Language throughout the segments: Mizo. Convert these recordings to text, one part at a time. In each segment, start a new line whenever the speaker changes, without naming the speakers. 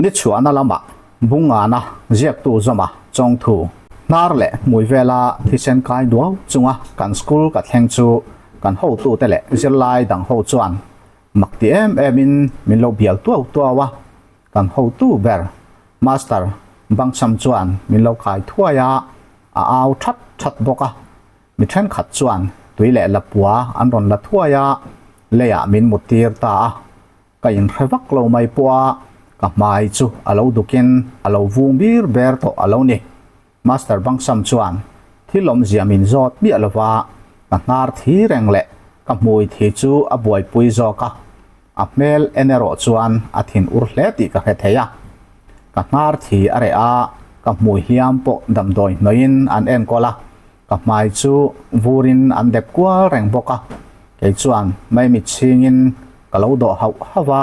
Ni chhuahna lamah Bungana ziaktu zawma chawngthu hnar leh hmui vela thisen kai duau chunga kan school ka thleng chu kan hotute leh zirlai dang ho chuan mak ti em em in min lo bial tuau tuau a, kan hotu ber Master Bangsam chuan min lo kai thuai a, a au that that bawk a. Mi thenkhat chuan tui leh lapua an rawn la thuai a, leiah min muttir ta a. Ka inhre vak lo mai pawh a, ka hmai chu a lo dukin a lo vung bir ber tawh a lo ni. Master Bangsam chuan thil awmzia min zawt miah lova, ka hnar thi reng leh ka hmui thi chu a buaipui zawk a, a hmel en erawh chuan a thin ur hle tih ka hre thei a. Ka hnar thi a reh a, ka hmui hliam pawh damdawi hnawiin an enkawl a, ka hmai chu vurin an dep kual reng bawk a, kei chuan maimi chhingin ka lo dawh hauh hauh a,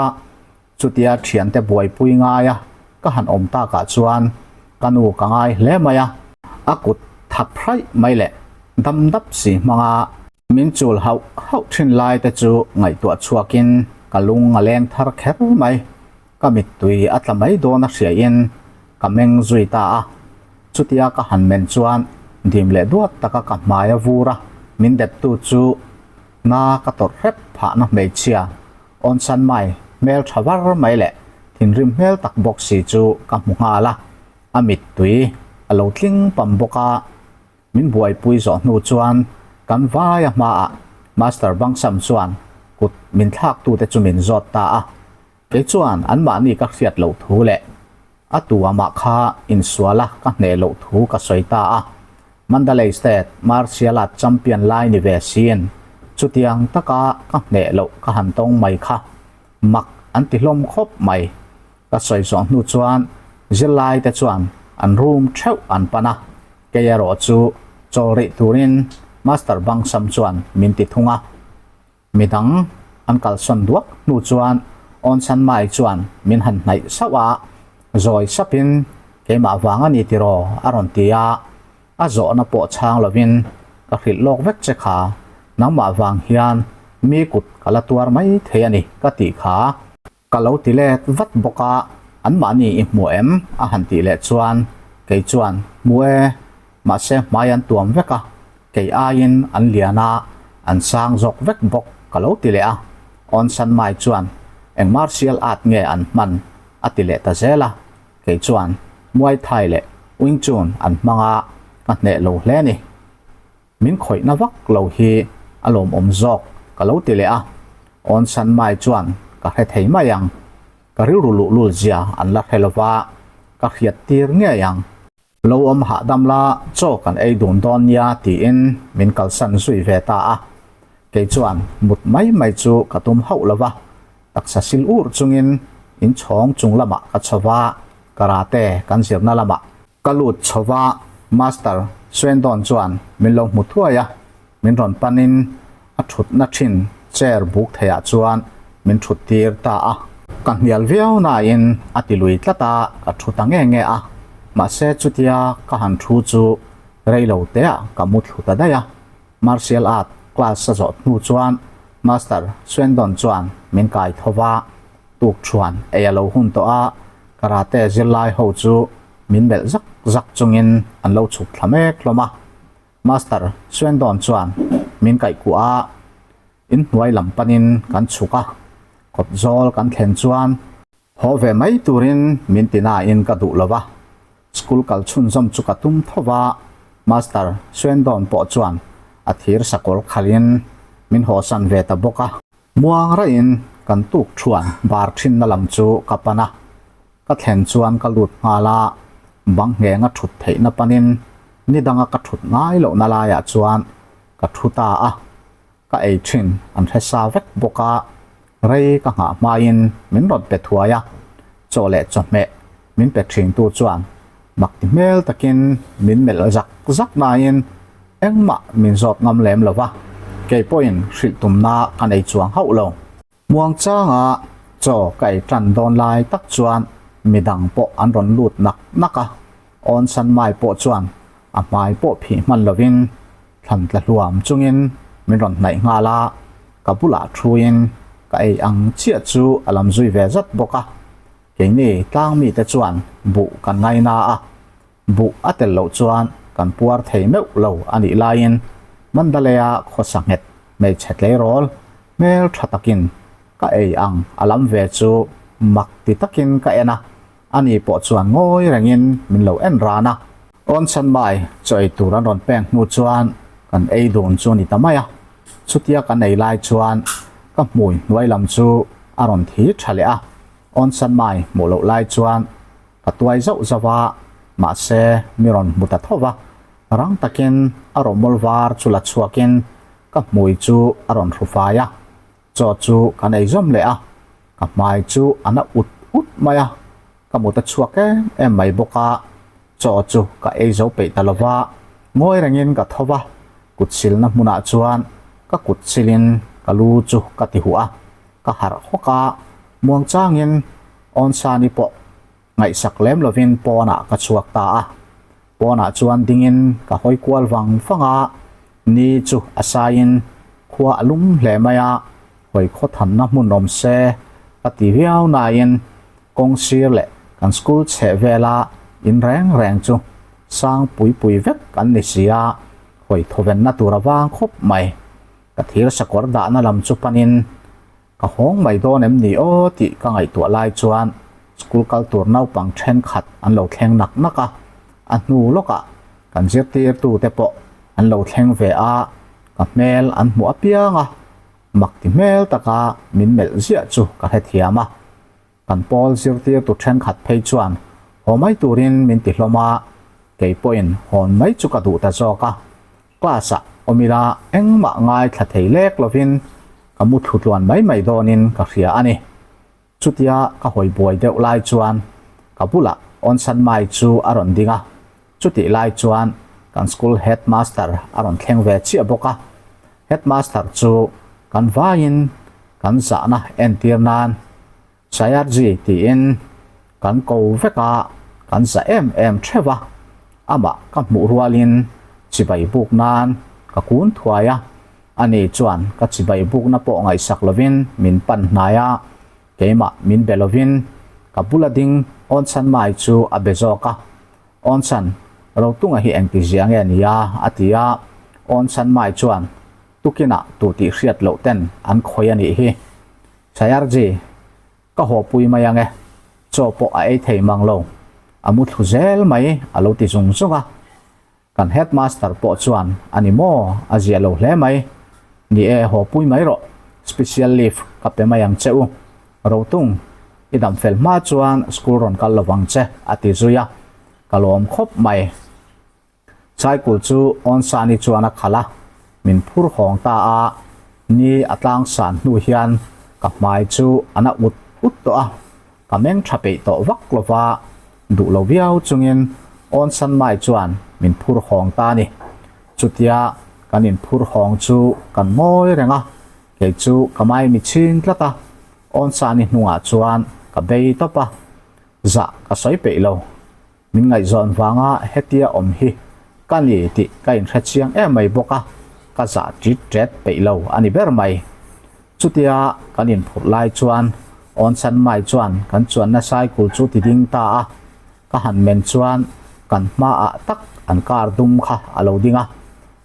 chutia thiante buaipui ngai a ka han awm takah chuan ka nu ka ngai hle mai a, a kut thap hraih mai leh dam dap si hmanga min chul hauh hauh thin lai te chu ngaihtuah chhuakin ka lung a leng thar kher mai. Ka mittui a tla mai dawn a hriain ka meng zui ta a, chutia ka han men chuan dim leh duat taka ka hmai a vur a, min deptu chu na ka tawrh hrep phahna hmeichhia awnsan mai hmel tha var mai leh thinrim hmel tak bawk si chu ka hmu nghal a, a mittui a lo tling pam bawk a. Min buaipui zawh hnu chuan kan vai a hmaah Master Bangsam chuan kut min thlaktute chu min zawt ta a. Kei chuan anmahni ka hriat loh thu leh a tu amah kha insuala ka hneh loh thu ka sawi ta a. Mandalay State Martial Art Champion lai ni ve siin chutiang taka ka hneh loh ka han tawng mai kha mak an ti hlawm khawp mai. Ka sawi zawh hnu chuan zirlaite chuan an room theuh an pan a. Kei erawh chu chawl rih turin Master Bangsam chuan min ti thung a. Midang an kalsawn duak hnu chuan Awnsan Mai chuan min han hnaih sauh a, zawi sapin keimah vang a ni tiraw a rawn ti a, a zawhna pawh chhang lovin ka hrilh lawk vek che kha, nangmah vang hian mi kut ka la tuar mai thei a ni ka tih kha. Ka lo ti let vat bawk a, anmahni i hmu em? a han tih leh chuan kei chuan, Hmu e, mahse hmai an tuam vek a, kei aiin an lian a, an sang zawk vek bawk ka lo ti leh a. Awn San Mai chuan, Eng martial art nge an hman? a ti leh ta zel a, kei chuan, Muay Thai leh Wing Chun an hmang a, ka hneh lo hle ni. Min khawihna vak lo hi a lawmawm zawk ka lo ti leh a, Awn San Mai chuan ka hre thei mai ang, ka rilru luhlul zia an la hre lova, ka hriat tir ngei ang. Lo awm hahdam la, chaw kan ei dun dawn nia tiin min kalsan zui ve ta a, kei chuan mut mai mai chu ka tum hauh lova, taksa sil ur chungin inchhawng chung lamah ka chho va, karate kan zirna lamah Ka lut chho va, Master Swendon chuan min lo hmu thuai a, min rawn panin a thutna thin chair buk theiah chuan min thut tir ta a. Ka hnial viau nain a ti lui tlat a, ka thu ta nge nge a, mahse chutia ka han thu chu rei lo teah ka mu thlu ta daih a. Martial art class a zawh hnu chuan Master Swendon chuan min kai tho va, tuk thuan ei a lo hun tawh a, karate zirlai ho chu min melh zak zak chungin an lo chhuk thla mek hlawm a. Master Swendon chuan min kaih kuah a, inhnuai lam panin kan chhuk a, kawt zawl kan thlen chuan haw ve mai turin min ti nain ka duh lo va, school kal chhunzawm chu ka tum tho va, Master Swendon pawh chuan a thir sakawr khalhin min hawsan ve ta bawk a. Muang raihin kan tuk thuan bar thinna lam chu ka pan a, ka thlen chuan ka lut nghal a, bang nghenga thut theihna panin ni danga ka thut ngai lohna laiah chuan ka thu ta a, ka ei thin an hre sa vek bawk a, rei ka nghah hmain min rawn pe thuai a, chaw leh chawhmeh min pe thintu chuan mak ti hmel takin min melh zak zak nain engmah min zawt ngam lem lo va, kei pawhin hrilh tumna ka nei chuang hauh lo. Muangchanga chaw ka ei tan dawn lai tak chuan midang pawh an rawn lut nak nak a, Awn San Mai pawh chuan. A hmai pawh phih hman lovin thlan tla hluam chungin min rawn hnaih nghal a, ka bulah thuin ka ei ang chiah chu a lam zui ve zat bawk a. Keini tlang mite chuan buh kan ngaina a, buh a tel loh chuan kan puar thei meuh lo a nih laiin Mandalay-a khawsa nghet hmeichhe tleirawl hmel tha takin ka ei ang a lam ve chu mak ti takin ka en a, ani pawh chuan ngawi rengin min lo en ran a. Awn chhan mai chaw ei tur an rawn peng hnu chuan kan ei dun chu a ni ta mai a, chutia kan ei lai chuan ka hmui hnuai lam chu a rawn thi tha leh a, awn chhan mai hmuh loh lai chuan ka tuai zauh zauh a, mahse mi rawn hmu ta tho va, rang takin a rawmawl var chu la chhuakin ka hmui chu a rawn hru fai a. Chaw chu kan ei zawm leh a, ka hmai chu a na ut ut mai a, ka mut a chhuak em em mai bawk a, chaw chu ka ei zo peih ta lo va, ngawi rengin ka tho va, kut silna hmunah chuan ka kut silin ka lu chu ka ti huh a, ka harh hawk a, muangchangin Awnsani pawh ngaihsak lem lovin pawnah ka chhuak ta a, pawnah chuan dingin ka hawi kual vang vang a, ni chu a saiin khua a lum hle mai a, hawi khaw thanna hmun awm se ka ti viau nain kawng sir leh kan school chheh vela in reng reng chu sang pui pui vek an ni si a, hawi thawvenna tur a vang khawp mai. Ka thir sakawr dahna lam chu panin Ka hawng mai dawn em ni aw tih ka ngaihtuah lai chuan school kal tur naupang thenkhat an lo thleng nak nak a, a hnu lawkah kan zirtirtute pawh an lo thleng ve a, ka hmel an hmuh apiang a, mak ti hmel taka min melh ziah chu ka hrethiam a. Kan pawl zirtirtu thenkhat phei chuan haw mai turin min ti hlawm a, kei pawhin hawn mai chu ka duh ta zawk a. Class-ah awm ila engmah ngaithla thei lek lovin ka mu thlu tluan mai mai dawnin ka hria a ni. Chutia ka hawi buai deuh lai chuan ka bulah Onsan Mai chu a rawn ding a, chutih lai chuan kan school headmaster a rawn thleng ve chiah bawk a. Headmaster chu kan vaiin kan zahna entir nan Sayarji tiin kan ko vek a, kan za em em theuh a, amah ka hmuh rualin chibai buk nan ka kun thuai a, ani chuan ka chibai bukna pawh ngaihsak lovin min pan hnai a, keimah min be lovin ka bula ding Awnchhan Mai chu a be zawk a, Awnchhan, Rotunga hi engtizia nge nia? a ti a, Awnchhan Mai chuan tukinah tu tih hriat loh ten an khawi a nih hi. Sayarji, ka haw pui mai ang e, chaw pawh a ei thei mang lo, a mu thlu zel mai a lo ti zung zung a. Kan headmaster pawh chuan a ni maw, a zia lo hle mai. Ni e, haw pui mai rawh, special leave ka pe mai ang che u. Rotung, i dam fel hma chuan school rawn kal lovang che a ti zui a, ka lawm khawp mai. Cycle chu Onsani chuan a khalh a, min phur hawng ta a, ni a tlang san hnu hian ka hmai chu a na ut ut tawh a, ka meng tha peih tawh vak lo va, duh lo viau chungin Onsan mai chuan min phur hawng ta a ni. Chutia kan inphur hawng chu kan ngawi reng a, kei chu ka maimi chhing tlat a, Onsani hnungah chuan ka bei tawp a, zah ka sawi peih lo. Min ngaihzawn vanga hetia awm hi ka ni tih ka inhre chiang em mai bawk a, ka zah ṭit ṭet peih lo a ni ber mai. Chutia kan inphurh lai chuan Awnsan Mai chuan kan chuanna cycle chu ti ding ta a, ka han men chuan kan hmaah tak an car dum kha a lo ding a,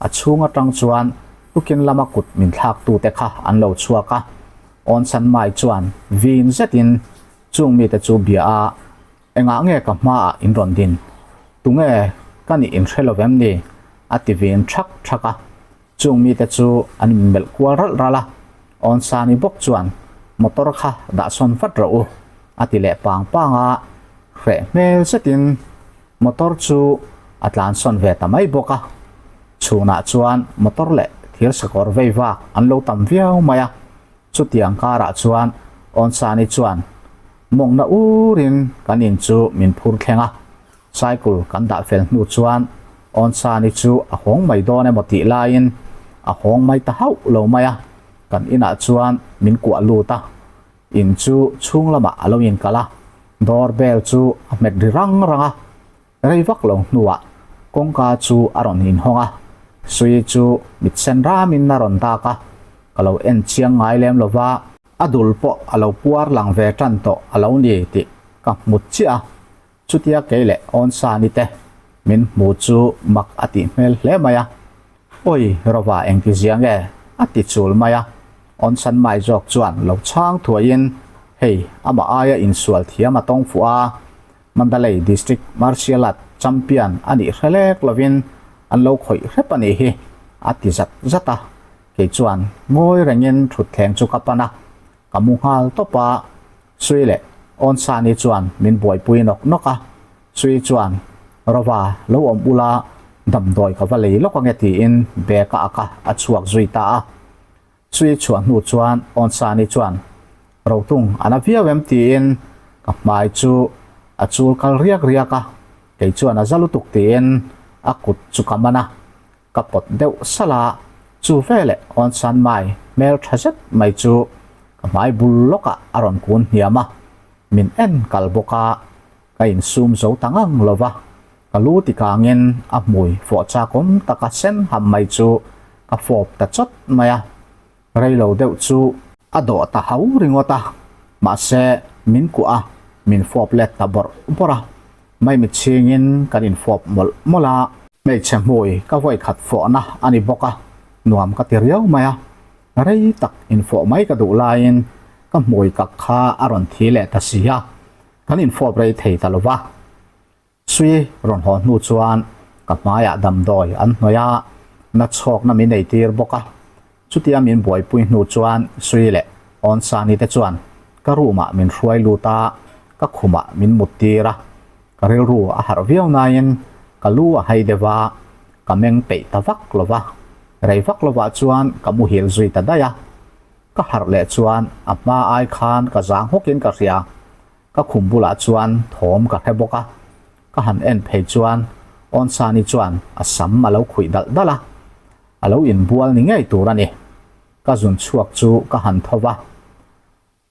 a chhung atang chuan tukin lama kut min thlaktute kha an lo chhuak a, Awnsan Mai chuan vin zetin chung mite chu bia a, Engah nge ka hmaah in rawn din? Tunge ka nih in hre lo vem ni? a ti vin thak thak a. Chung mite chu an inmelh kual ralh ralh a, Awnsani bawk chuan motor kha dah sawn vat rawh u a ti leh pang pang a, hreh hmel zetin motor chu a tlan sawn ve ta mai bawk a. Chhunah chuan motor leh thir sakawr vei vak an lo tam viau mai a, chutiang karah chuan Awnsani chuan Mawngna urin kan in chu min phur thleng a, cycle kan dah fel hnu chuan Awnsani chu a hawng mai dawn emaw tih laiin a hawng mai ta hauh lo mai a, kan inah chuan min kuah lut a, in chu chhung lamah a lo inkalh a, door bell chu a hmet ri rang rang a, rei vak lo hnuah. Kawngka chu a rawn inhawng a, Sui chu mit sen ramin a rawn dak a, ka lo en chiang ngai lem lo va, a dul pawh a lo puar lang ve tan tawh a lo ni tih ka hmu chiah a, chutia kei leh Awnsani te min hmu chu mak a tih hmel hle mai a, Awi Rova engti zia nge? a ti chul mai a, Awnsan mai zawk chuan lo chhang thuaiin hei amah aia insual thiam a tawng fuh a, Mandalay District Martial Art Champion a nih hre lek lovin an lo khawih hrep a nih hi, a ti zat zat a. Kei chuan ngawi rengin thutthleng chu ka pan a, ka mu nghal tawp a. Sui leh Awnsani chuan min buaipui nawk nawk a. Sui chuan, Rova, lo awm ula, damdawi ka va lei lawk ange tiin bag a ak a, a chhuak zui ta a. Sui chhuah hnu chuan Awnsani chuan, Rotung a na viau em? tiin ka hmai chu a chul kal riak riak a, kei chuan a za lutuk tiin a kut chu ka man a, ka pawt deuh salh a, chu veleh Awnsan mai hmel tha zet mai chu ka hmai bul lawkah a rawn kun hniam a, min en kal bawk a, ka insum zo ta ngang lo va. Ka lu tikangin a hmui fawh chakawm taka sen ham mai chu ka fawp ta chawt mai a, reilo deuh chu a dawh ta hau ringawt a, mahse min kuah a, min fawp let ta bawrh bawrh a, maimit chhingin kan infawp mawlh mawlh a. Hmeichhe hmui ka vawikhat fawhna a ni bawk a, nuam ka ti riau mai a, rei tak infawh mai ka duh laiin ka hmui kak kha a rawn thi leh ta si a, kan infawp rei thei ta lo va. Sui rawn haw hnu chuan ka hmaiah damdawi an hnawih a, na chhawkna min ei tir bawk a. Chutia min buaipui hnu chuan Sui leh Awnsani te chuan ka room ah min hruai lut a, ka khumah min mut tir a. Ka rilru a harh viau nain ka lu a hai deuh a, ka meng peih ta vak lo va. Rei vak lovah chuan ka muhil zui ta daih a. Ka harh leh chuan a hma ai khan ka zang hawkin ka hria. Ka khum bulah chuan thawm ka hre bawk a, ka han en phei chuan Awnsani chuan a sam a lo khuih dalh dalh a, a lo inbual ni ngei tur a ni. Ka zun chhuak chu ka han tho va,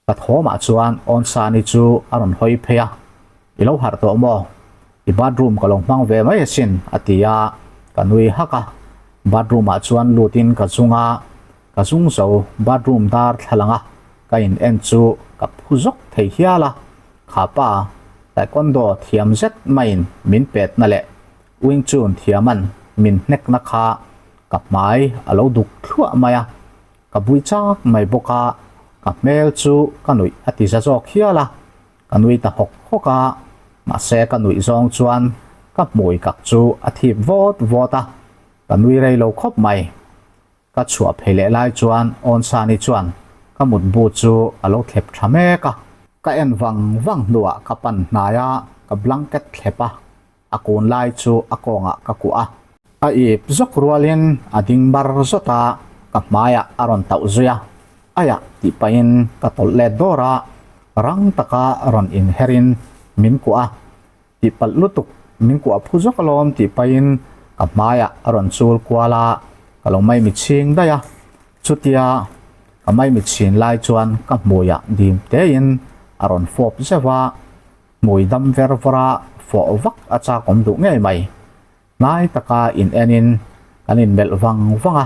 ka thawmah chuan Awnsani chu a rawn hawi phei a, I lo harh tawh maw? I bathroom ka lo hmang ve mai asin a ti a, ka nui hak a, bathroom ah chuan lutin ka zung a, Ka zung zo bathroom dar thla langa ka in en chu ka phu zawk thei hial a, kha pa taekwondo thiam zet maiin min petna leh Wing Chun thiaman min hnekna kha ka hmai a lo duk thluah mai a, ka bui chak mai bawk a, ka hmel chu ka nuih a ti za zawk hial a, ka nui ta hawk hawk a, mahse ka nuih zawng chuan ka hmui kak chu a thip vawt vawt a, ka nui rei lo khawp mai. Ka chhuah phei leh lai chuan Awnsani chuan ka mutbu chu a lo thlep tha mek a. Ka en vang vang hnuah ka pan hnai a, ka blanket thlep a, a kun lai chu a kawngah ka kuah a. A ip zawk rualin a ding bar zawt a, ka hmaiah a rawn tauh zui a, aiah tih pahin ka tawlh let dawr a, rang taka rawn inherin min kuah a. Tih palh lutuk, min kuah phu zawk alawm tih pahin ka hmaiah a rawn chul kual a, ka lo maimi chhing daih a. Chutia ka maimi chhin lai chuan ka hmuiah dim tein a rawn fawp zeuh a, hmui dam ver vawr a fawh vak a chak awm duh ngei mai. Hnai taka in enin kan inmelh vang vang a,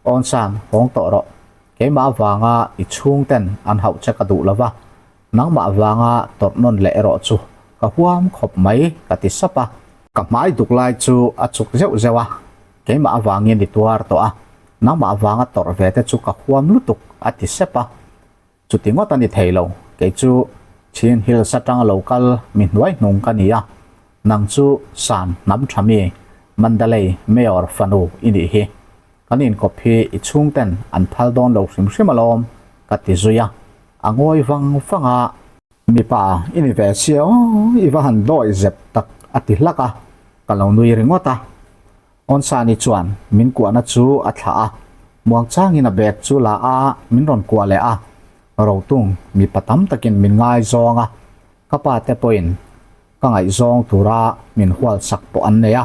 Awnsan, hawng tawh rawh. Keimah avanga i chhungten an hauh che ka duh lo va, Nangmah vanga tawrh nawn leh erawh chu ka huam khawp mai ka ti sap a. Ka hmai duk lai chu a chuk zeuh zeuh a, keimah avangin i tuar tawh a, nangmah vanga tawrh ve te chu ka huam lutuk a ti sep a. Chuti ngawt a ni thei lo, kei chu Chin Hills atanga lo kal mi hnuai hnung ka ni a, nang chu San hnam tha mi Mandalay Mayor fanu i nih hi. Kan inkawp hi i chhungten an phal dawn lo hrim hrim alawm ka ti zui a. A ngawi vang vang a. Mipa i ni ve sia aw, i va han dawi zep tak a ti hlak a, ka lo nui ringawt a. Awnsani chuan min kuahna chu a thlah a, muangchangin a bag chu la a, min rawn kuah leh a. Rotung mipa tam takin min ngaizawng a, ka pa te pawhin ka ngaihzawng tura min hual sak pawh an nei a,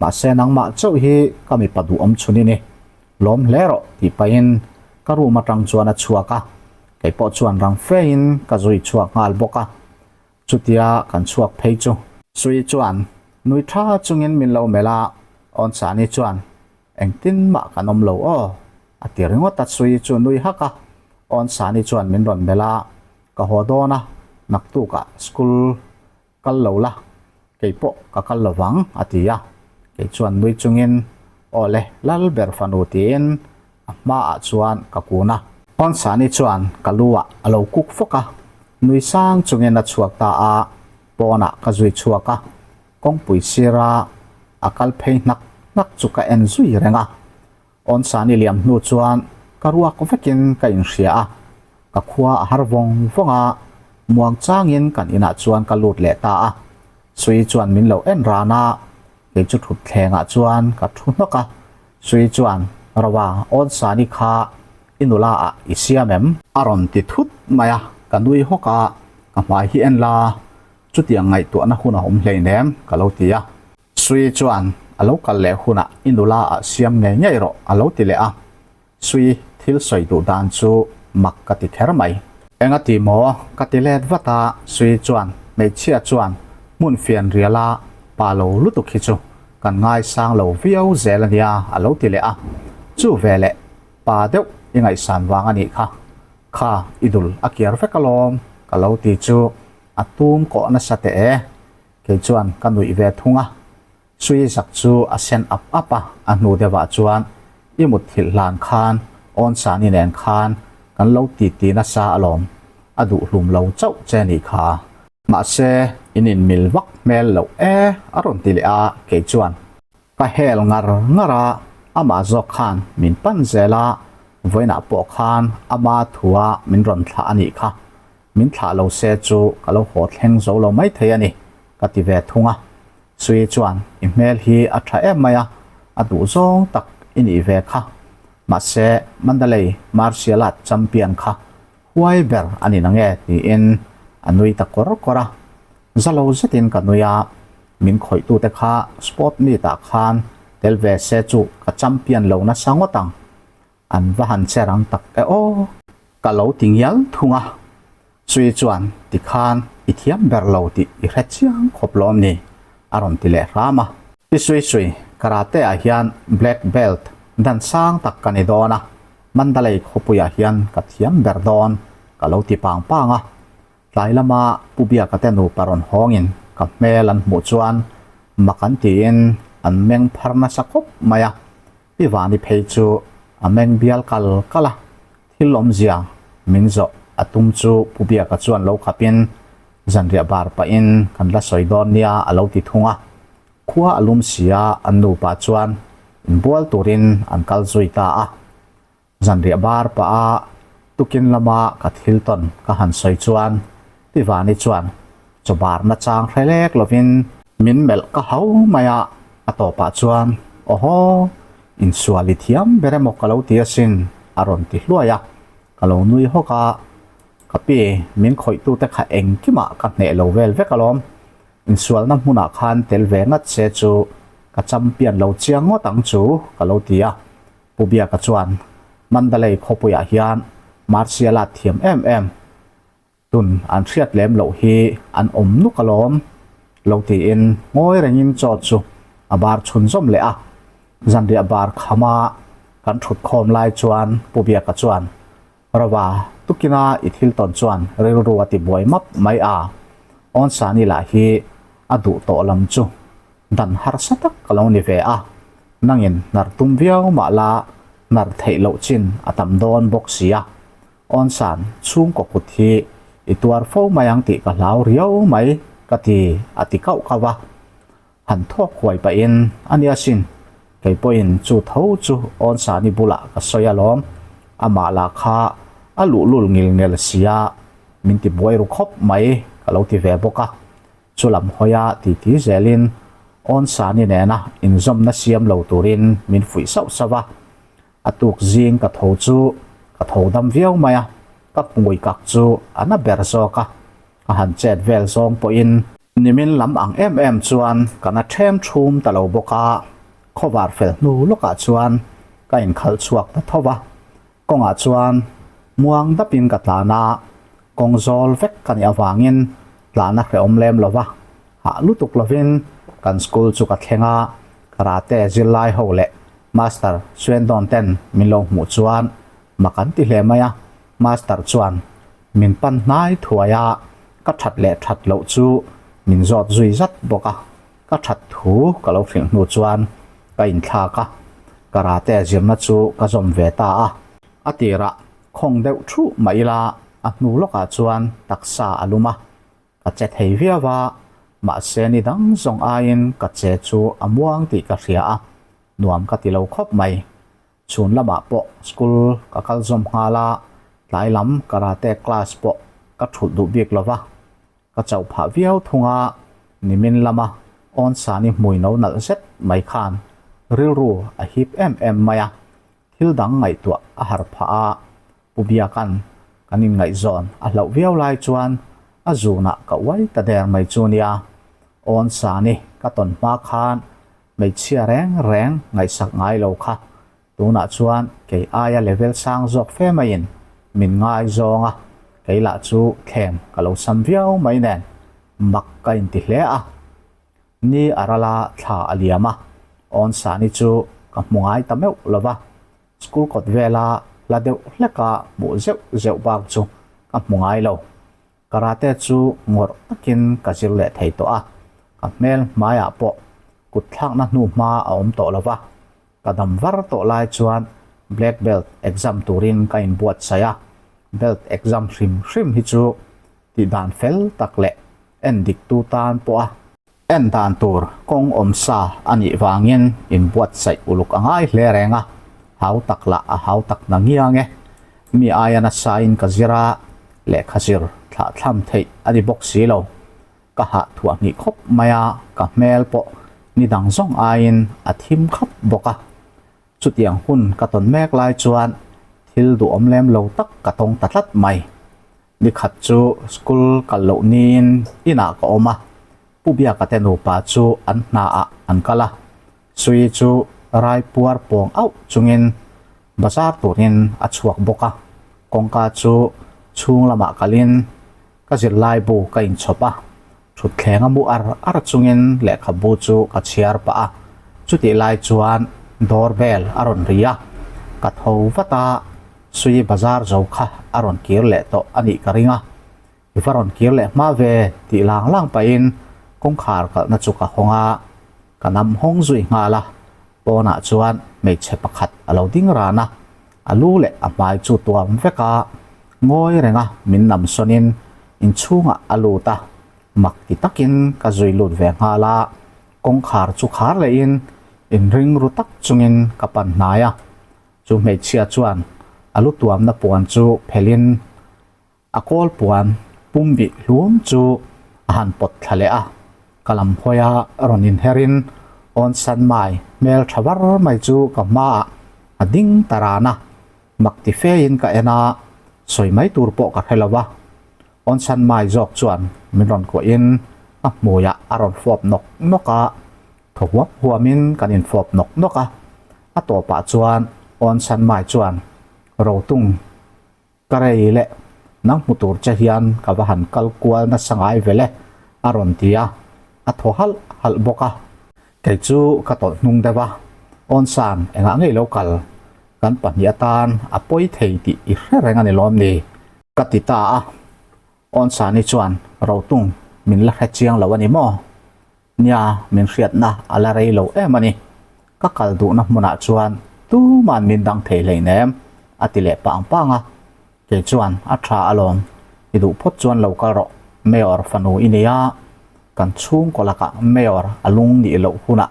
mahse nangmah chauh hi ka mipa duhawm chhun i ni. Lawm hle rawh tih pahin ka room atang chuan a chhuak a, kei pawh chuan rang fein ka zui chhuak nghal bawk a, chutia kan chhuak phei chu. Sui chuan, Nui tha chungin min lo melh a, Awnsani chuan, Engtin mah kan awm lo aw, a ti ringawt a Sui chu nui hak a, Awnsani chuan min rawn melh a, Ka haw dawn a, naktukah school kal lo la, kei pawh ka kal lo vang, a ti a. Kei chuan nui chungin, Aw le, lal ber fanu tiin a hmaah chuan ka kun a. Awnsani chuan ka lu ah a lo kuk fawk a, nui sang chungin a chhuak ta a, pawnah ka zui chhuak a, kawngpui sira a kal phei hnak hnak chu ka en zui reng a. Awnsani liam hnu chuan ka ruak vekin ka inhria a, ka khua a har vawng vawng a, muang changin kan inah chuan ka lut leh ta a. Sui chuan min lo en ran a, kei chu thutthlengah chuan ka thu hnawk a. Sui chuan, Rawa, Awnsani kha i nula ah i siam em? A rawn ti thut mai a, ka nui hawk a, ka hmai hi en la, chutiang ngaihtuahna hun a awm hleinem, ka lo ti a. Sui chuan, A lo kal leh hunah i nula ah siam ngei ngei rawh, a lo ti leh a. Sui thil sawi duh dan chu mak ka ti kher mai. Enga ti maw? Ka ti let vat a, Sui chuan, Hmeichhia chuan hmun fian riala pa lo lutuk hi chu kan ngaisang lo viau zel a nia, a lo ti leh a. Chu veleh pa deuh i ngaihsan vang a nih kha. Kha i dul a kiar vek alawm, ka lo ti chu a tum kawh nasa teh e. Kei chuan ka nuih ve thung a, Sui zak chu a sen ap ap a, a hnu deuhah chuan i mut thilh hlan khan Awnsani nen khan kan lo ti ti nasa alawm, a duh hlum lo chauh che nih kha. Mahse, in inmil vak hmel loh e a rawn ti leh a, kei chuan ka hel ngar ngar a, amah zawk khan min pan zel a, vawiinah pawh khan ama thua min rawn thlah a nih kha. Min thlah lo se chu ka lo haw thleng zo lo mai thei a ni, ka ti ve thung a. Sui chuan, I hmel hi a tha em mai a, a duh zawng tak i nih ve kha. Mahse, Mandalay Martial Art Champion kha huai ber a ni nange tiin a nui ta kawr kawr a. Za lo zetin ka nui a, min khawihtute kha sport meet-ah khan tel ve se chu ka champion lo nasa ngawt ang. An va han che rang tak e aw! Ka lo ti ngial thung a. Chui chuan tikhan i thiam ber lo tih i hre chiang khawp lawm ni? a rawn ti leh hram a. Pi Sui Sui, karate ah hian black belt dan sang tak ka ni dawn a, Mandalay khawpuiah hian ka thiam ber dawn ka lo ti pang pang a. Tlai lama Pu Biaka te nupa rawn hawngin ka hmel an hmuh chuan mak an tiin an meng phar nasa khawp mai a. Pi Vani phei chu a meng bial kal kal a, thil awmzia min zawh a tum chu Pu Biaka chuan lo khapin zanriah bar pahin kan la sawi dawn nia a lo ti thung a. Khua a lum si a, an nupa chuan inbual turin an kal zui ta a. Zanriah bar pah a tukin lama ka thil tawn ka han sawi chuan Pi Vani chuan chaw bar nachang hre lek lovin min melh ka hau mai a, a tawpah chuan Awhaw, insual i thiam ber emaw ka lo ti asin a rawn ti hluai a, ka lo nui hawk a, ka pi min khawihtute kha engkimah ka hneh lo vel vek alawm, Insualna hmunah khan tel ve ngat se chu ka champion lo chiang ngawt ang chu ka lo ti a. Pu Biaka chuan Mandalay khawpuiah hian martial art thiam em em tun an hriat lem loh hi an awm nuk alawm lo tiin ngawi rengin chaw chu a bar chhunzawm leh a. Zanriah bar khama kan thut khawm lai chuan Pu Biaka chuan Rova, tukina i thil tawn chuan rilru a ti buai map mai a, Awnsani lah hi a duh tawh lam chu dan harsa tak ka lo ni ve a, nangin hnar tum viau mah la hnar theih loh chin a tam dawn bawk si a, Awnsan chhungkaw kut hi i tuar fo mai ang tih ka hlau riau mai ka ti a ti kauh kauh a. Han thawk huai pahin a nia sin, kei pawhin chu tho chu Awnsani bulah ka sawi alawm, amah lah kha a luhlul ngil ngel sia min ti buai ru khawp mai ka lo ti ve bawk a. Chu lam hawia titi zelin Awnsani nena inzawmna siam lo turin min fuih sauh sauh a. A tuk zing ka tho chu ka tho dam viau mai a, ka hmui kak chu a na ber zawk a, ka han chet vel zawng pawhin nimin lam ang em em chuan ka na ṭhem ṭhum ta lo bawk a, khawvar fel hnu lawkah chuan ka inkhalh chhuak ta tho va, kawngah chuan muang dapin ka tlan a, kawng zawl vek ka nih avangin tlan a hrehawm lem lo va, hah lutuk lovin. Kan school chu ka thleng a, karate zirlai ho leh master Swendon ten min lo hmuh chuan mak an ti hle mai a, master chuan min pan hnai thuai a, ka that leh that loh chu min zawt zui zat bawk a, ka that thu ka lo hrilh hnu chuan ka inthlak a, karate zirna chu ka zawm ve ta a. A tirah khawng deuh thuh mah ila a hnu lawkah chuan taksa a lum a, Ka che thei viau a, mahse ni dang zawng aiin ka che chu a muang tih ka hria a, nuam ka ti lo khawp mai. Chhun lamah pawh school ka kal zawm nghal a, tlai lam karate class pawh ka thulh duh bik lo va, ka chauh phah viau thung a, nimin lama Awnsani hmui no nalh zet mai khan rilru a hip em em mai a, thil dang ngaihtuah a har phah a, Pu Biaka'n kan inngaihzawn a hlauh viau lai chuan a zunah ka uai ta der mai chu nia. Awn Sani ka tawn hma khan hmeichhia reng reng ngaihsak ngai lo kha tunah chuan kei aia level sang zawk fe maiin min ngaizawng a, kei lah chu thlem ka lo sam viau mai nen mak ka inti hle a. Ni a ral a, thla a liam a, Awn Sani chu ka hmu ngai ta meuh lo va. School kawt vela hla deuh hleka hmuh zeuh zeuh bak chu ka hmu ngai lo. Karate chu ngawrh takin ka zir leh thei tawh a, ka hmel hmaiah pawh kut thlakna hnu hma a awm tawh lo va. Ka dam var tawh lai chuan black belt exam turin ka inbuatsaih a, belt exam hrim hrim hi chu tih dan fel tak leh en diktu tan pawha En dan tur kawng awm sa a nih vangin inbuatsaih uluk a ngai hle reng a, hau tak lah a hau tak na ngiang e. Mi aia nasain ka zir a, lehkha zir thlahthlam theih a ni bawk si lo. Ka hah thuah hnih khawp mai a, ka hmel pawh ni dang zawng aiin a thim khap bawk a. Chutiang hun ka tawn mek lai chuan thil duhawm lem lo tak ka tawng ta tlat mai. Nikhat chu school kal loh niin inah ka awm a, Pu Biaka te nupa chu an hnaah an kal a, Sui chu rai puar pawng auh chungin bazar turin a chhuak bawk a, kawngka chu chhung lamah kalin ka zirlai bu ka inchhawp a, thutthleng a mu ar ar chungin lehkhabu chu ka chhiar pah a, chutih lai chuan door bell a rawn ri a, ka tho vat a, Sui bazar zo kha a rawn kir leh tawh a nih ka ring a, i va rawn kir leh hma ve tih lang lang pahin kawngkhar kalhna chu ka hawng a, ka nam hawng zui nghal a, pawnah chuan hmeichhe pakhat a lo ding ran a, a lu leh a hmai chu tuam vek a, ngawi renga min nam sawnin inchhungah a lut a, mak ti takin ka zui lut ve nghal a, kawngkhar chu khar lehin inring ru tak chungin ka pan hnai a. Chu hmeichhia chuan a lu tuamna puan chu phelhin a kawl puan pum bih hlum chu a han pawt thla leh a, ka lam hawia rawn inherin awn san mai hmel tha var mai chu ka hmaah a ding ta ran a, mak ti fein ka en a, sawi mai tur pawh ka hre lo a. Awn san mai zawk chuan min rawn kuahin a hmuiah a rawn fawp nawk nawk a, Thaw huam huamin kan infawp nawk nawk a, a tawpah chuan Awn San Mai chuan, Rotung, ka rei leh nang hmu tur che hian ka va han kal kual nasa ngai vel e, a rawn ti a, a thaw halh halh bawk a. Kei chu ka tawlh hnung deuh a, Awn San, engah ngei lo kal, kan pahnih atan a pawi thei tih i hre reng a ni lawm ni? Ka ti ta a, Awn Sani chuan, Rotung, min la hre chiang lo a ni maw? Nia, min hriatna a la rei lo em a ni. Ka kal duhna hmunah chuan tuman min dang thei hleinem, a ti leh pang pang a. Kei chuan, A tha alawm, i duh phawt chuan lo kal rawh, Mayor fanu i nei a, kan chhungkaw lakah Mayor a lung nih loh hunah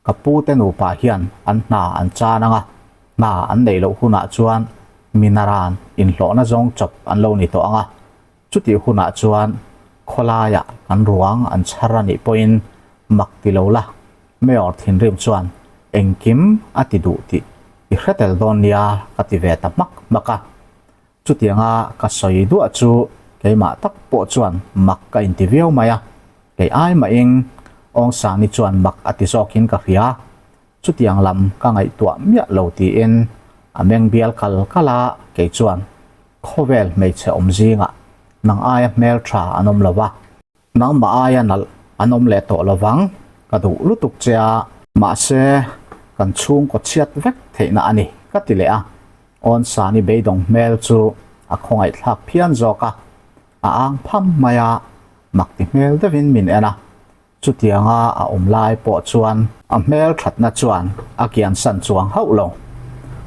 Ka pu te nupa hian an hna an chan ang a, hna an neih loh hunah chuan minaran inhlawhna zawng chawp an lo ni tawh ang a, chutih hunah chuan khawlaiah kan ruang an chhar a nih pawhin mak ti lo la, Mayor thinrim chuan engkim a ti duh tih i hre tel dawn nia ka ti ve ta hmak hmak a. Chutianga ka sawi duah chu keimah tak pawh chuan mak ka inti viau mai a, kei ai mahin Awngsani chuan mak a ti zawkin ka hria. Chutiang lam ka ngaihtuah miah lo tiin a meng bial kal kal a, kei chuan khawvel hmeichhe awm zingah nang aia hmeltha an awm lo va, nangmah aia nalh an awm leh tawh lo vang. Ka duh lutuk che a, mahse kan chhungkaw chhiat vek theihna a ni ka ti leh a, Awnsani beidawng hmel chu a khawngaihthlak phian zawk a, a ang pham mai a, mak ti hmel deuhin min en a, chutianga a awm lai pawh chuan a hmel thatna chuan a kiansan chuang hauh lo.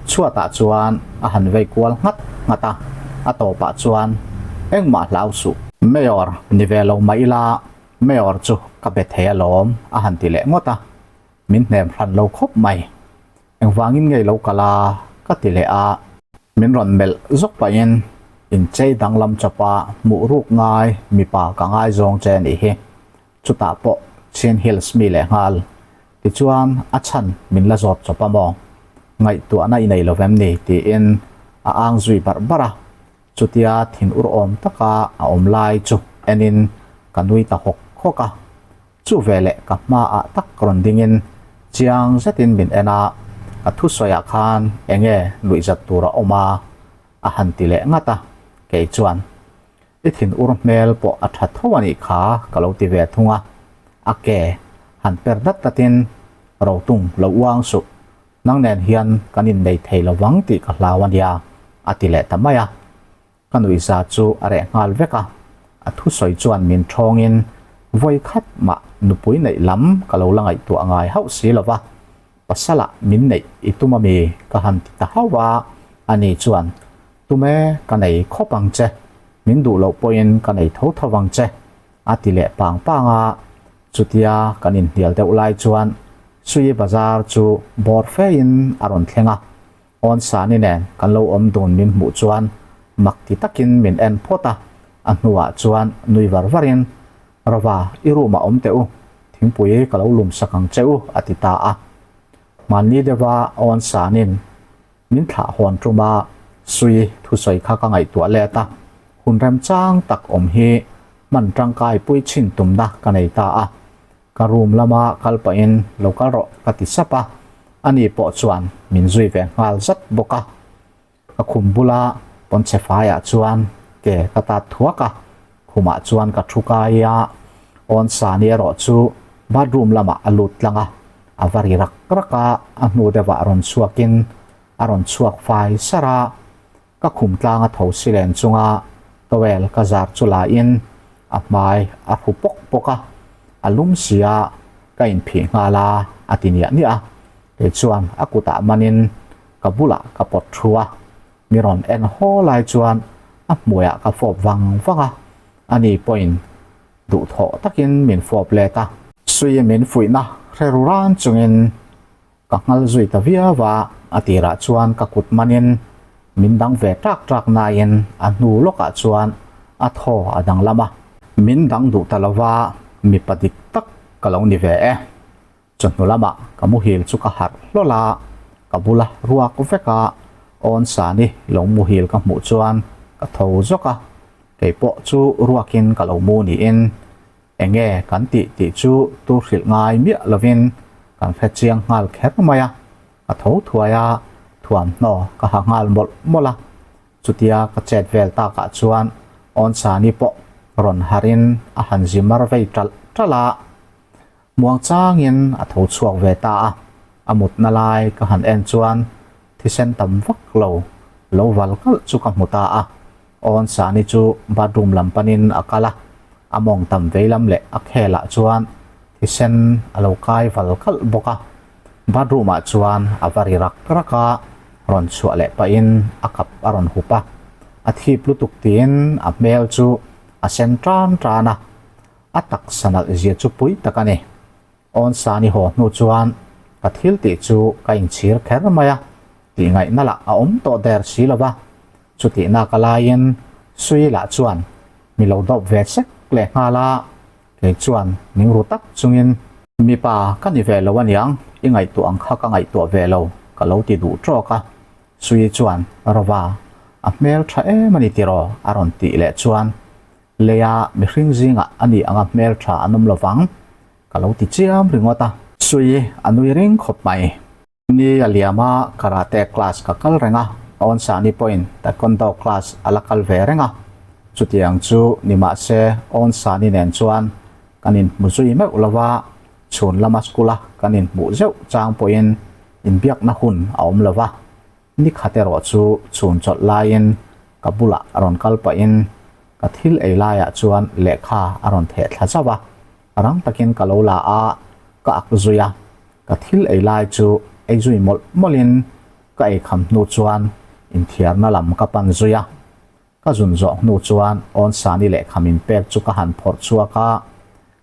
Chhuatah chuan a han vei kual nghat nghat a, a tawpah chuan engmah hlau suh. Mayor ni ve lo mah ila Mayor chu ka be thei alawm a han ti leh ngawt a, min hnem hran lo khawp mai. Engvangin ngei lo kal a ka ti leh a. Min rawn melh zawk pahin inchei danglam chawpa hmuh ruk ngai mipa ka ngaizawng che anih hi. Chutah pawh Chin Hills mi leh nghal. Tichuan a chhan min la zawt chawp a maw? Ngaihtuahna i nei lo vem ni? tiin a ang zui barh barh a. Chutia thin ur awm taka a awm lai chu enin ka nui ta hawk hawk a. Chu veleh ka hmaah tak rawn dingin chiang zetin min en a, ka thusawiah khan enge nuihzat tur a awm a? a han ti leh ngat a, kei chuan i thin ur hmel pawh a tha tho a nih kha ka lo ti ve thung a, a ke han per dat datin Rotung lo uang suh, nang nen hian kan innei thei lo vang tih ka hlau a nia a ti leh ta mai a. Ka nuihza chu a reh nghal vek a, a thusawi chuan min thawngin vawi khat mah nupui neih lam ka lo la ngaihtuah ngai hauh si lo va, pasalah min neih i tum ami ka han ti ta hauh a, ani chuan Tume ka nei khawp ang che, min duh loh pawhin ka nei tho tho vang che a ti leh pang pang a, chutia kan inhnial deuh lai chuan Sui bazar chu bawr fein a rawn thleng a, Awnsani nen kan lo awm dun min hmuh chuan mak ti takin min en phawt a, a hnuah chuan nui var varin, Rova, i room ah awm teh u, thingpui ka lo lum sak ang che u, a ti ta a. Hmanni deuha Awnsanin min thlah hawn ṭuma Sui thusawi kha ka ngaihtuah let a, hun remchang tak awm hi hman ṭangkai pui chhin tumna ka nei ta a. Ka room lama kal pahin lo kal rawh ka ti sap a, ani pawh chuan min zui ve nghal zat bawk a. Ka khum bula pawnchhe faiah chuan ke ka tat thuak a, khumah chuan ka thu kai a, Awnsani erawh chu bathroom lamah a lut tlang a, a va ri rak rak a, a hnu deuhah rawn chhuakin a rawn chhuak fai sar a. Ka khum tlanga tho si len chunga towel ka zar chu la in a hmai a hru pawk pawk a, a lum si a, ka inphih nghal a, a ti niah niah a. Kei chuan a kutah manin ka bulah ka pawt thu a, mi rawn en haw lai chuan a hmuiah ka fawp vang vang a, ani pawhin duhthawh takin min fawp let a. Sui min fuihna hre ru ran chungin Ka nghal zui ta viau a, a tirah chuan ka kut manin min dang ve ṭak ṭak nain a hnu lawkah chuan a thaw a danglam a. Min dang duh ta lova mipa dik tak ka lo ni ve e. Chawhnu lamah ka muhil chu ka harh hlawl a, ka bula ruak veka Awnsani lo muhil ka hmuh chuan ka tho zawk a, keipawh chu ruakin ka lo mu niin Enge kan tih tih chu tu hrilh ngai miah lovin kan hre chiang nghal kher mai a, ka tho thuai a, thuamhnaw ka ha nghal mawlh mawlh a. Chutia ka chet vel takah chuan Awnsani pawh rawn harin a han zi mar vei ṭalh ṭalh a. Muangchangin a tho chhuak ve ta a, a mutna lai ka han en chuan thisen tam vak lo lo val kalh chu ka hmu ta a. Awnsani chu bathroom lam panin a kal a, a mawng tam vei lam leh a khelah chuan thisen a lo kai val kalh bawk a. Bathroom ah chuan a va ri rak rak a, rawn chhuah leh pahin a kap a rawn hup a, a thip lutuk tiin a hmel chu a sen tan tan a, a taksa nalh zia chu pui tak a ni. Awnsani haw hnu chuan ka thil tih chu ka inchhir kher mai a, tih ngaihna lah a awm tawh der si lo va. Chutihna ka laiin Sui lah chuan mi lo dawp ve sek leh nghal a, kei chuan ning ru tak chungin, Mipa ka ni ve lo aniang, i ngaihtuah ang kha ka ngaihtuah ve lo, ka lo ti duh tawk a. Sui chuan, Rova, a hmel tha em a ni tiraw? a rawn tih leh chuan Leia mihring zingah a ni anga hmeltha an awm lovang, ka lo ti chiam ringawt a. Sui a nui ring khawp mai. Ni a liam a, karate class ka kal reng a, Awnsani pawhin taekwondo class a la kal ve reng a. Chutiang chu ni mahse Awnsani nen chuan kan inhmu zui meuh lo va. Chhun lama school-a kan inhmuh zeuh chang pawhin inbiakna hun a awm lo va, ni khat erawh chu chhun chawlh laiin ka bulah a rawn kal pahin ka thil ei laiah chuan lehkha a rawn theh thla zauh a, rang takin ka lo la a, ka ak zui a, ka thil ei lai chu ei zui mawlh mawlhin ka ei kham hnu chuan inthiarna lam ka pan zui a. Ka zun zawh hnu chuan Awnsani lehkha min pek chu ka han phawrh chhuak a,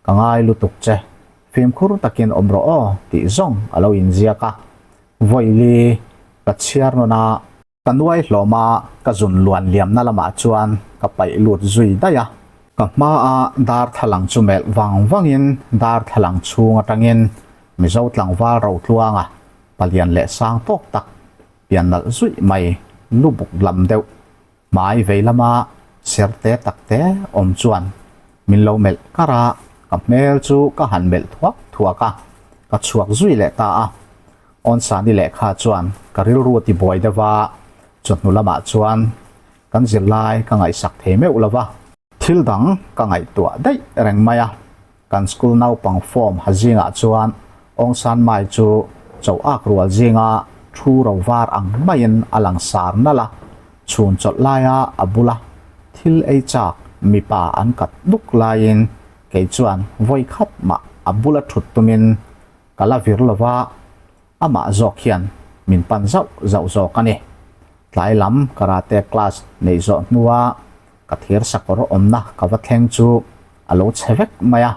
Ka ngai lutuk che, fimkhur takin awm rawh aw tih zawng a lo inziak a. Vawili, ka chhiar nawn a, ka nuai hlawm a, ka zun luan liamna lamah chuan ka paih lut zui daih a. Ka hmaa darthlalang chu melh vang vangin darthlalang chhung atangin Mizo tlangval Rotluanga palian leh sang tawk tak pian nalh zuih mai lu buk lam deuh hmai vei lama ser te tak te awm chuan min lo melh kar a, ka hmel chu ka han melh thuak thuak a, ka chhuak zui leh ta a. Awnsani lehkha chuan ka rilru a ti buai deuh a, chawhnu lamah chuan kan zirlai ka ngaihsak thei meuh lo va. Thil dang ka ngaihtuah daih reng mai a, Kan school naupang form ha zingah chuan Aung San Mai chu cho ak rual zinga thu ro var ang maiin a lang sar nalh a, chhun chawlh laia a bula thil ei chak mipa an kat duk laiin kei chuan vawi khat mah a bula thut tumin ka la vir lova, amah zawk hian min pan zauh zauh zawk a ni. Tlai lam karate class neih zawh hnua ka thir sakawr awmna ka va thleng chu a lo chhe vek mai a,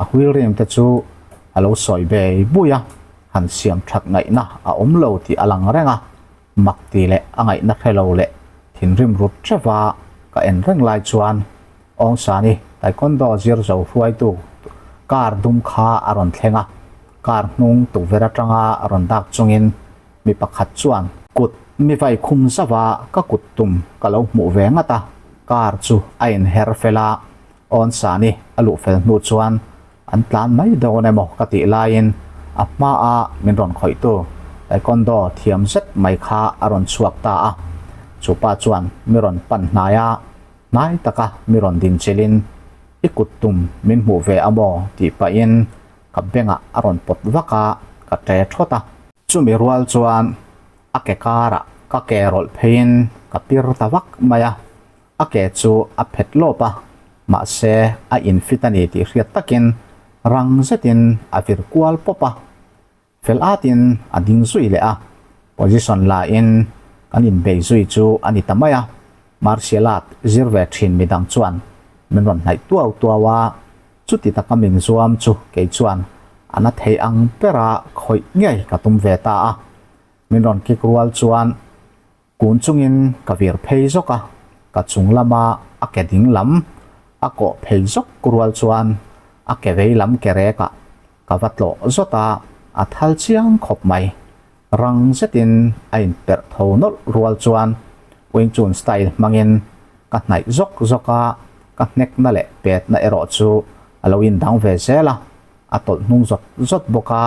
a wheel rim te chu a lo sawi bei bui a, han siam that ngaihna a awm lo tih a lang reng a, mak ti leh a ngaihna hre lo leh thinrim rut theuh a ka en reng lai chuan Awngsani Taekwondo zir zo hruaitu car dum kha a rawn thleng a, car hnung tukverh atanga rawn dak chungin Mi pakhat chuan kut mi vai khum zauh a, ka kut tum ka lo hmuh ve ngat a, car chu a inher fel a, Awnsani a luh fel hnu chuan an tlan mai dawn emaw ka tih laiin a hmaa min rawn khawihtu Taekwondo thiam zet mai kha a rawn chhuak ta a, chupa chuan mi rawn pan hnai a, hnai taka mi rawn din chilhin i kut tum min hmuh ve a maw tih pahin ka bengah a rawn pawt vak a, ka ṭe ṭhawt a. Chumi rual chuan a ke karah ka ke rawlh pheiin ka pir ta vak mai a, a ke chu a phet lawp a, mahse a infit a ni tih hriat takin rang zetin a vir kual pawp a, fel atin a ding zui leh a, position la in kan inbei zui chu a ni ta mai a, martial art zir ve thin midang chuan min rawn hnaih tuau tuau a. Chuti taka min zuam chu kei chuan a na thei ang bera khawih ngei ka tum ve ta a. Min rawn kik rual chuan kun chungin ka vir phei zawk a, ka chung lama a ke ding lam a kawh phei zawk rual chuan a ke vei lam ke rekah ka va tlawh zawt a, a thal chiang khawp mai. Rang zetin a inperh tho nawlh rual chuan Wing Chun style hmangin ka hnaih zawk zawk a, ka hnekna leh petna erawh chu a lo indang ve zel a, a tawlh hnung zawt zawt bawk a,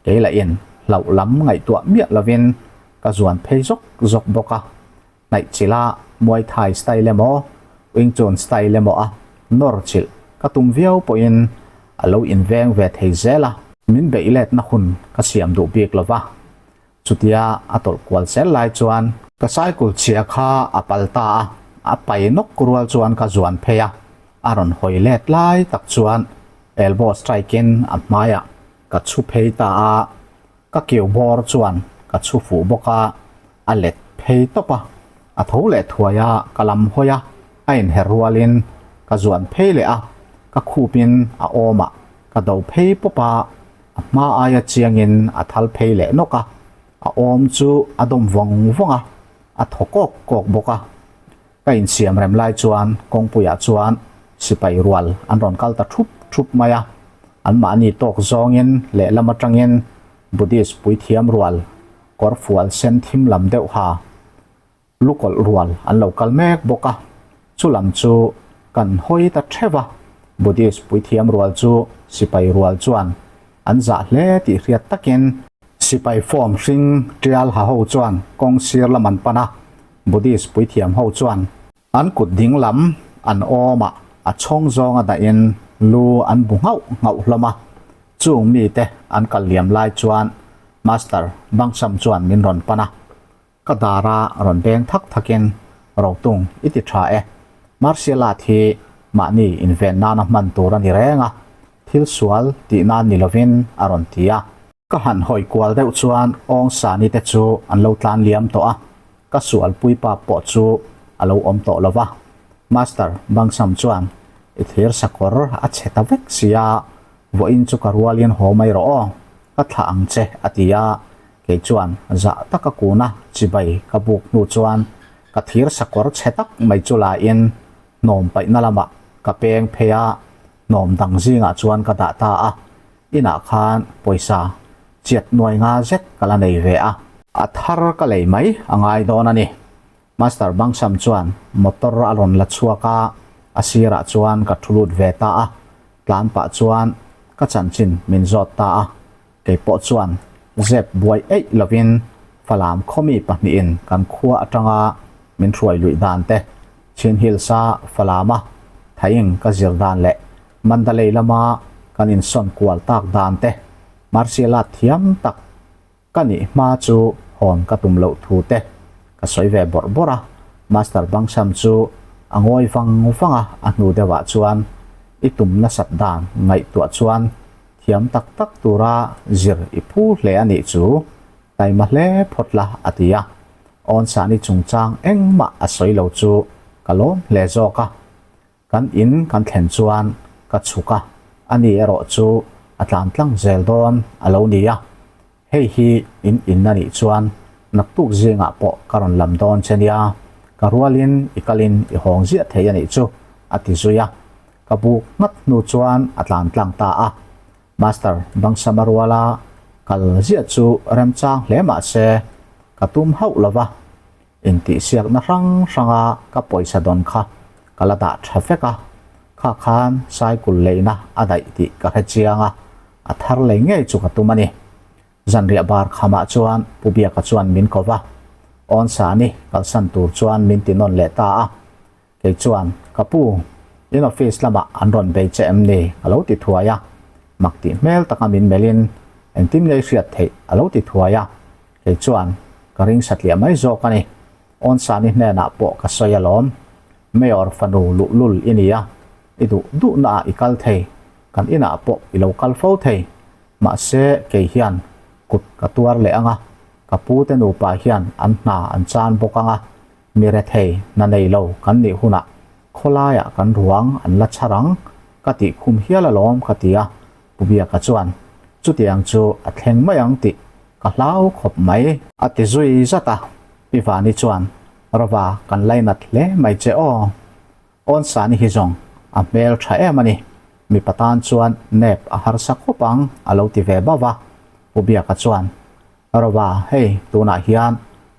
kei lahin hlauh lam ngaihtuah miah lovin ka zuan phei zawk zawk bawk a, hnaih chilh a Muay Thai style emaw Wing Chun style emaw a nawr chilh ka tum viau pawhin a lo inveng ve thei zel a, min beih letna hun ka siam duh bik lova. Chutia a tawlh kual zel lai chuan ka cycle chhia kha a pal ta a, a pai nawk rual chuan ka zuan phei a, a rawn hawi let lai tak chuan elbow strike in a hmaiah ka chhu phei ta a, ka kiu bawr chuan ka chhu fuh bawk a, a let phei tawp a, a tho leh thuai a, ka lam hawi a, a inher rualin ka zuan phei leh a, ka khupin a awmah ka do phei pawp a, A hma aia chiangin a thal phei leh nawk a, a awm chu a dawm vawng vawng a, a thaw kawk kawk bawk a. Ka insiam rem lai chuan kawngpuiah chuan sipai rual an rawn kal ta thup thup mai a, anmahni tawk zawngin lehlam atangin Buddhist puithiam rual kawr fual sen thim lam deuh ha lukawlh rual an lo kal mek bawk a, chu lam chu kan hawi ta theuh a, Buddhist puithiam rual chu sipai rual chuan an zah hle tih hriat takin, sipai form hring tial ha ho chuan kawng sir lam an pan a, Buddhist puithiam ho chuan an kut ding lam an awm a, a chhawng zawnga dahin lu an bu nghauh nghauh hlawm a. Chung mite an kal liam lai chuan Master Bangsam chuan min rawn pan a, ka dara rawn beng thak thakin, Rotung, i ti tha e. Martial art hi mahni inven nana hman tur a ni reng a, thil sual tih nan ni lovin a rawn ti a. Ka han hawi kual deuh chuan Aung Sani te chu an lo tlan liam tawh a, ka sualpui pa pawh chu a lo awm tawh lo va. Master Bangsam chuan, I thir sakawr a chhe ta vek sia, vawiin chu ka rualin haw mai rawh aw, ka thlah ang che a ti a. Kei chuan zah taka kuna chibai ka buk hnu chuan ka thir sakawr chhe tak mai chu lain hnawm paihna lamah ka peng phei a, hnawm dang zingah chuan ka dah ta a. Inah khan pawisa chiat nuai nga zet ka la nei ve a. A thar ka lei mai a ngai dawn a ni. Master Bangsam chuan motor a rawn la chhuak a, a sirah chuan ka thu lut ve ta a. Tlan pah chuan ka chanchin min zawt ta a. Kei pawh chuan zep buai eih lovin Falam khawmi pahnihin kan khua atanga min hruai luih dan te, Chin Hills-a Falama thaing ka zir dan leh Mandalay lama kan insawn kual tak dan te, martial art thiam tak ka nih hma chu hawn ka tum loh thu te ka sawi ve bawrh bawrh a. Master Bangsam chu a ngawi vang vang a, a hnu deuhah chuan i tum nasat dan ngaihtuah chuan thiam tak tak tura zir i phu hle a nih chu taima hle phawt la a ti a. Awnsani chungchang engmah a sawi lo chu ka lawm hle zawk a. Kan in kan thlen chuan ka chhuk a, ani erawh chu a tlan tlang zel dawn a lo ni a. Hei hi in in a nih chuan naktuk zingah pawh ka rawn lam dawn che nia, ka rualin i kalin i hawng ziah thei a nih chu, a ti zui a. Ka buk nghat hnu chuan a tlan tlang ta a. Master Bangsama ruala kal ziah chu remchang hle mah se ka tum hauh lo va. Intihsiakna hrang hranga ka pawisa dawn kha ka la dah tha vek a, kha khan cycle leina a daih tih ka hre chiang a, a thar lei ngei chu ka tum a ni. Zanriah bar khamah chuan Pu Biaka chuan min ko va, Awnsani kalsan tur chuan min ti nawn leh ta a. Kei chuan, Ka pu, in office lamah an rawn bei che em ni? a lo ti thuai a. Mak tih hmel taka min melhin, Engtin nge i hriat theih? a lo ti thuai a. Kei chuan, Ka ring satliah mai zawk a ni. Awnsani hnenah pawh ka sawi alawm. Mayor fanu luhlul i ni a, i duh duhnaah i kal thei, kan inah pawh i lo kal fo thei. Mahse, kei hian kut ka tuar leh ang a, ka pute nupa hian an hna an chan bawk ang a, Mi rethei hna nei lo kan nih hunah khawlaiah kan ruang an la chhar ang ka tih khum hial alawm ka ti a, Pu Biaka chuan chutiang chu a thleng mai ang tih ka hlau khawp mai. A ti zui zat a, Pi Vani chuan Rova kan lainat hle mai che aw. Awnsani hi zawng a hmel tha em a ni, mipa tan chuan nep a harsa khawp ang a lo ti ve bauh a, Pu Biaka chuan Rova, hei tunah hian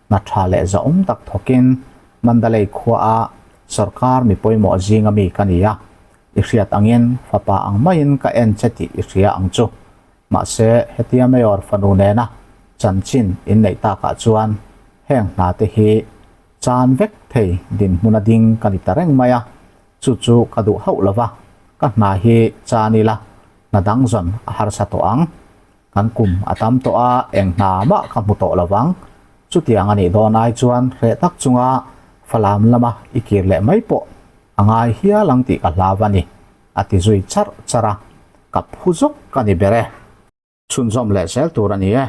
hna tha leh zahawm tak thawkin Mandalay khuaa sorkar mi pawimawh zinga mi ka ni a, i hriat angin fapa ang maiin ka en che tih i hria ang chu. Mahse, hetia Mayor fanu nena chanchin inneih takah chuan heng hna te hi chan vek thei dinhmuna ding ka ni ta reng mai a, chu chu ka duh hauh lova, ka hna hi chan ila hna dang zawn a harsa tawh ang. Kan kum a tam tawh a, eng hna mah ka hmu tawh lo vang. Chutiang a nih dawn ai chuan hreh tak chunga Falam lama i kir leh mai pawh a ngai hial ang tih ka hlau a ni, a ti zui charh charh a, ka phu zawk ka ni ber e. Chhunzawm leh zel tur a ni e.